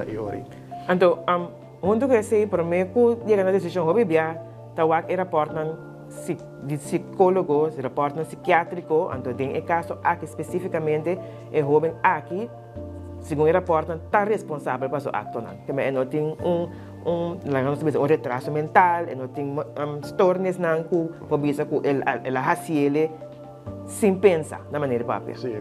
E ora ei. Anto, huntu ku esei, promé ku yega na desishon hopi bia ta wak e rapòrtnan di sikólogo, rapòrtnan sikiátriko. Anto den e kaso aki spesífikamente e hóben aki, segun e rapòrtnan, ta responsabel pa su aktonan. Keme e no tin un un laga nos bisa un retraso mental, e no tin stornisnan ku por bisa ku el a hasiele sin pensa na manera di papia. Sí,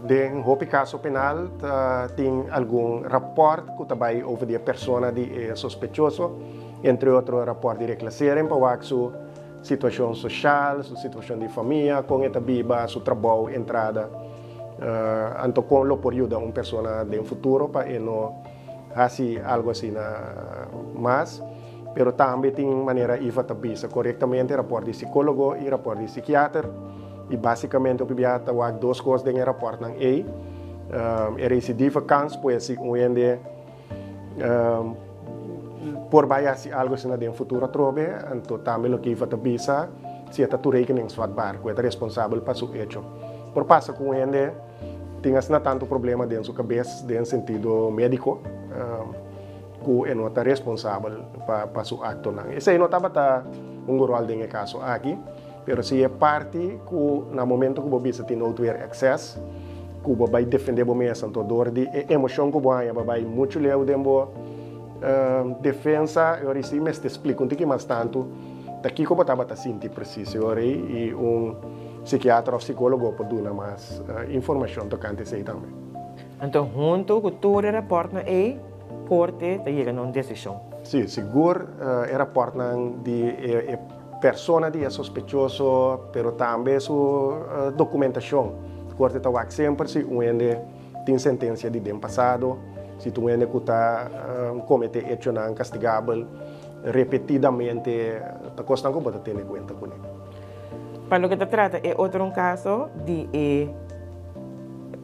den hopi kaso penal ta tin algun rapòrt ku ta bai over di e persona di e sospechoso, entre otro rapòrt di reklasering pa wak su situashon soshal, su situashon di famia, kon e ta biba, su trabou, entrada, anto kon lo por yuda un persona den futuro pa e no hasi algu asina mas. Pero tambe tin manera Iva ta bisa korektamente rapòrt di sikólogo i rapòrt di sikiater. I básikamente hopi biaha ta wak dos kos den e rapòrtnan ei. E residiva kans pues si un hende por bai hasi algu asina den futuro atrobe, anto tambe loke Iva ta bisa si e ta toerekeningsvatbaar, ku e ta responsabel pa su echo. Por pasa ku un hende tin asina tantu problema den su kabes den sentido médiko. Ku e no ta responsabel pa su aktonan. Esei no tabata un ròl den e kaso aki, pero si e parti ku na momento ku bo bisa tin noodweer ekses, ku bo bai defendé bo mes, anto dor di e emoshon ku bo haña bo bai muchu leu den bo defensa, e ora ei si mester splika un tiki mas tantu ta kiko bo tabata sinti presis e ora ei i un sikiatra òf sikólogo por duna mas informashon tokante esei tambe. Anto huntu ku tur e rapòrtnan ei, Korte ta yega na un desishon. Sí, sigur e rapòrtnan di e persona di e sospechoso, pero tambe su dokumentashon. Korte ta wak semper si un hende tin sentensia di den pasado, si ta un hende ku ta kometé echonan kastigabel repetidamente, ta kosnan ku bo ta tene kuenta kuné. Pa loke ta trata e otro un kaso di e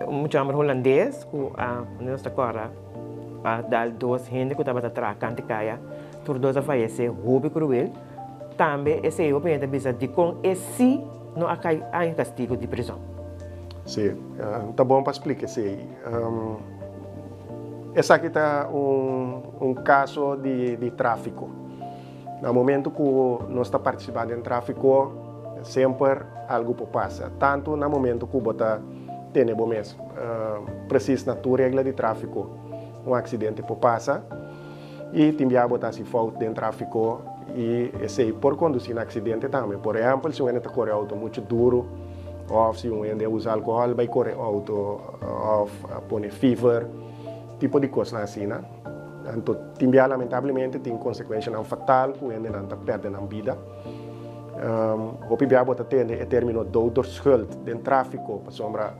mucha hòmber hulandes ku a, nos ta kòrda, a dal dos hende ku tabata traha kant di kaya, tur dos a fayesé hopi kruel. Tambe esei hopi hende ta bisa dikon e sí no a kai aña kastigu di prizòn. Sí, ta bon pa splika esei. Esaki ta un kaso di tráfiko. Na momento ku nos ta partisipá den tráfiko, semper algu por pasa. Tantu na momento ku bo ta tene bo mes presis na tur regla di tráfiko, un aksidente por pasa i tin bia bo ta hasi fout den tráfiko i esei por kondusí na aksidente tambe. Por ehèmpel, si un hende ta kore outo muchu duru òf si un hende a usa alkohòl bai kore outo òf a pone fever, tipo di kosnan asina. Anto tin bia lamentablemente tin konsekuenshanan fatal ku hendenan ta pèrdè nan bida. Hopi bia bo ta tende e término dood door schuld den tráfiko pasobra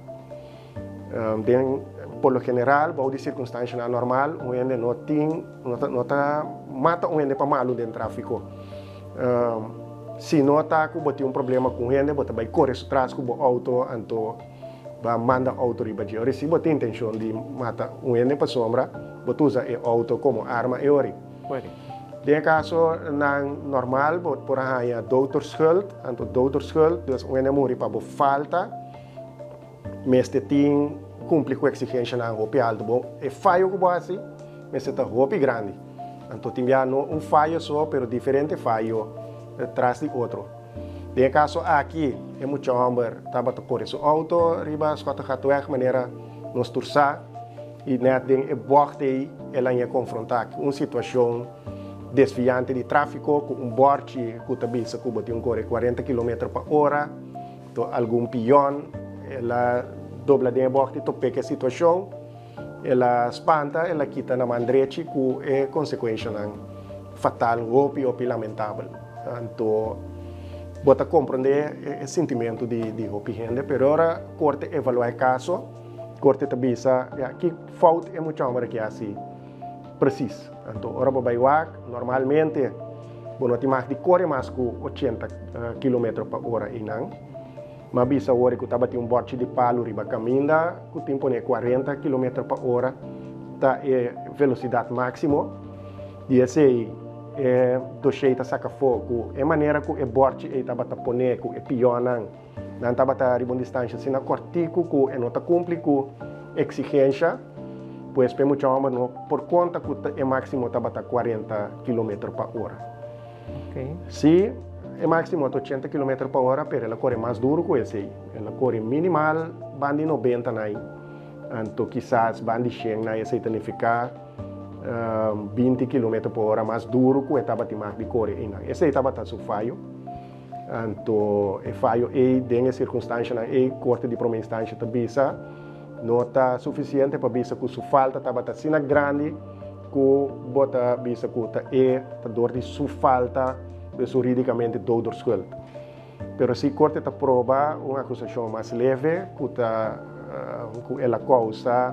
den por lo general bou di sirkunstanshanan normal un hende no tin no ta mata un hende pa malu den tráfiko. Si no ta ku bo tin un problema ku un hende bo ta bai kore su tras ku bo outo anto Ba manda outo riba dje. Ora si bo tin intencion di mata un hende pasobra bo ta usa e outo como arma e ori. Den e caso nan normal bo por a haña dood door schuld, anto dood door schuld, dus un hende a muri pa bo falta, mester tin cumpli cu exigencianan hopi alto. Bo e fayo cu bo haci mester ta hopi grandi. Anto tin bia no un fayo so pero diferente fayo tras di otro. Den e kaso aki e mucha hòmber tabata kore su outo riba Schottegatweg manera nos tur sa i nèt den e bògt ei el a ña konfrontá ku un situashon desviante di tráfiko ku un bòrchi ku ta bisa ku bo tin kore kuarenta kilometer pa ora. To algun pion el a dobla den e bògt i top'é ku e situashon. El a spanta, el a kita na man drechi ku e konsekuenshanan fatal hopi hopi lamentabel. Anto bo ta komprondé e sintimentu di hopi hende, pero ora korte evaluá e kaso, korte ta bisa, ya, ki fout e mucha hòmber aki hasi presis. Anto ora bo bai wak, normalmente bo no tin mag di kore mas ku ochenta kilometro pa ora einan. M'a bisa wori ku tabatin un bòrchi di palu riba kaminda ku tin pone kuarenta kilometer pa ora ta e velosidat máksimo. Di esei e doshé ta saka afó ku e manera ku e bòrchi ei tabata poné ku e pionnan nan tabata riba un distansha asina kòrtiku ku e no ta kumpli ku eksigensha. Pues p'e mucha hòmber no por konta ku e máksimo tabata 40 kilometer pa ora. Sí, e máksimo ta 80 kilometer pa ora, pero el a kore mas duru ku esei. El a kore minimal banda di 90 nai, anto kisas banda di 100 nai, esei ta nifiká 20 kilometer pa ora mas duru ku e tabatin mag di kore einan. Esei tabata su fayo. Anto e fayo ei den e sirkunstanshanan ei, korte di promé instansha ta bisa, no ta sufisiente pa bisa ku su falta tabata asina grandi ku bo ta bisa ku ta e ta dor di su falta dus hurídikamente dood door schuld. Pero si korte ta proba un akusashon mas leve ku ta ku el a kousa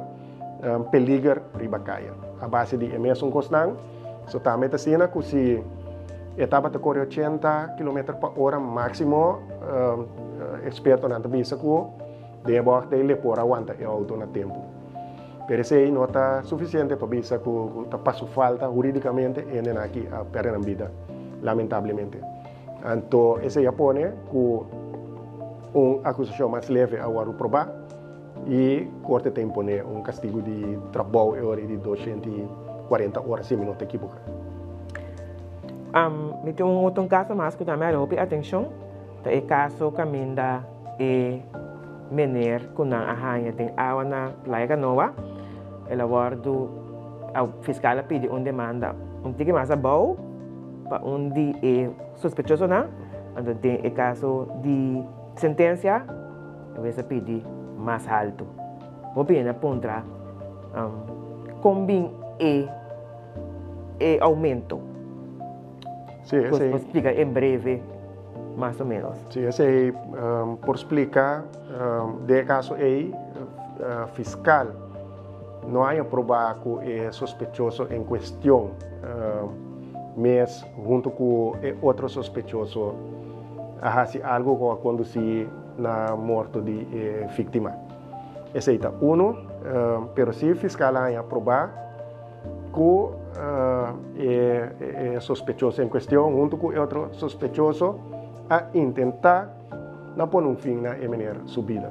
peliger riba kaya a base di e mesun kosnan. So tambe ta asina ku si e tabata kore 80 kilometer pa ora máksimo, ekspertonan ta bisa ku den e bògt ei le por a wanta e outo na tempu. Pero esei no ta sufisiente pa bisa ku ta pa su falta hurídikamente e hendenan aki a pèrdè nan bida, lamentablemente. Anto esei a pone ku un akusashon mas leve a wòrdu probá i korte ta imponé un kastigu di trabou e ora ei di 240 ora, si mi no ta ekiboká. Mi tin un otro kaso mas ku tambe a hala hopi atenshon, ta e kaso kaminda e meneer ku nan a haña den awa na Playa Canoa, el a wòrdu, fiskal a pidi un demanda un tiki mas abou pa un di e sospechosonan, anto den e kaso di sentensia e wes a pidi mas haltu. Hopi hende a puntra kon bin e e oumento. Sí, esei. Por splika en breve mas o menos. Sí, esei por splika den e kaso ei fiskal no a haña probá ku e sospechoso en kuestion mes huntu ku e otro sospechoso a hasi algu ku a kondusí na morto di e víktima. Esei ta unu, pero si fiskal a haña probá ku e sospechoso en kuestion huntu ku e otro sospechoso a intentá na pone un fin na e meneer su bida.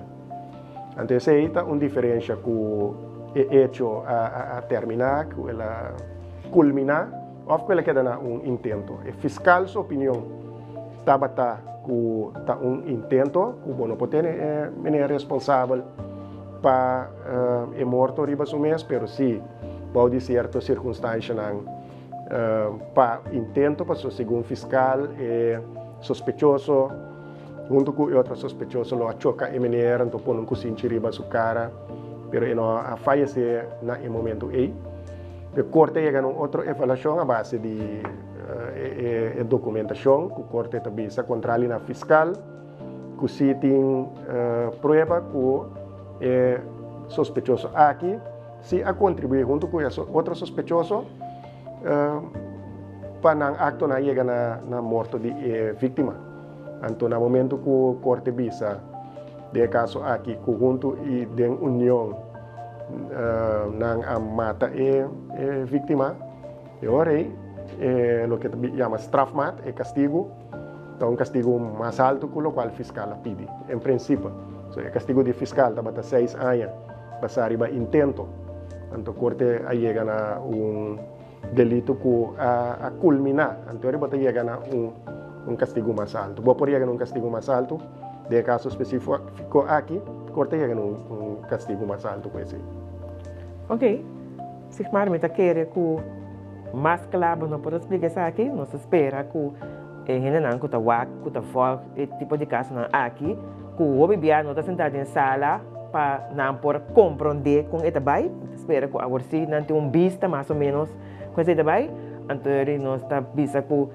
Anto esei ta un diferensha ku e echo a terminá, ku el a kulminá òf ku el a keda na un intento. E fiskal su opinion tabata ku ta un intento, ku bo no por tene e meneer responsabel pa e morto riba su mes, pero si bou di sierto sirkunstanshanan pa intento, pasobra segun fiskal e sospechoso huntu ku e otro sospechoso lo a choka e meneer, anto pone un kusinchi riba su kara, pero e no a fayesé na e momento ei. E korte a yega na un otro evaluashon a base di e dokumentashon ku korte ta bisa kontrali na fiskal. Ku si tin prueba ku e sospechoso aki si a kontribuí huntu ku e otro sospechoso pa nan aktonan yega na morto di e víktima. Anto na momentu ku korte bisa den e kaso aki ku huntu i den union nan a mata e víktima, e ora ei loke ta yama strafmaat, e kastigu, Ta un kastigu mas altu ku lokual fiskal a pidi, en prinsipe. So e kastigu di fiskal tabata seis aña basá riba intento. Anto korte a yega na un delitu ku a kulminá. Anto ora bo ta yega na un kastigu mas altu. Bo por yega na un kastigu mas altu, den e kaso spesífiko aki, korte a yega na un kastigu mas altu ku esei. Ok. Sigmar, mi ta kere ku mas kla bo no por a splika esaki. Nos ta spera ku e hendenan ku ta wak, ku ta vòlg e tipo di kasonan aki, ku hopi bia no ta sentá den sala pa nan por komprondé kon e ta bai. Mi ta spera ku awor sí nan tin un bista mas o ménos kon esei ta bai. Anto nos ta bisa ku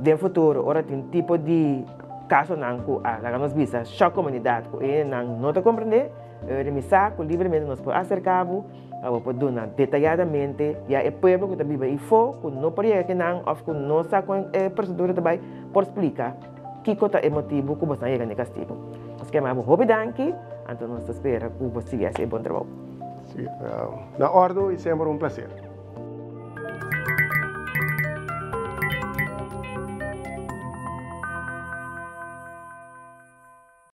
den futuro ora tin tipo di kasonan ku a laga nos bisa shòk komunidat ku e hendenan no ta komprondé, e mi sa ku libremente nos por aserká bo. Pa bo por duna detayadamente ya e pueblo ku ta biba ifó, ku no por yega kinan òf ku no sa kon e prosedura ta bai, por splika kiko ta e motibu ku boso a yega na e kastigu. Nos ke manda bo hopi danki, anto nos ta spera ku bo sigui hasi e bon trabou. Sí, na òrdu i semper un plaser.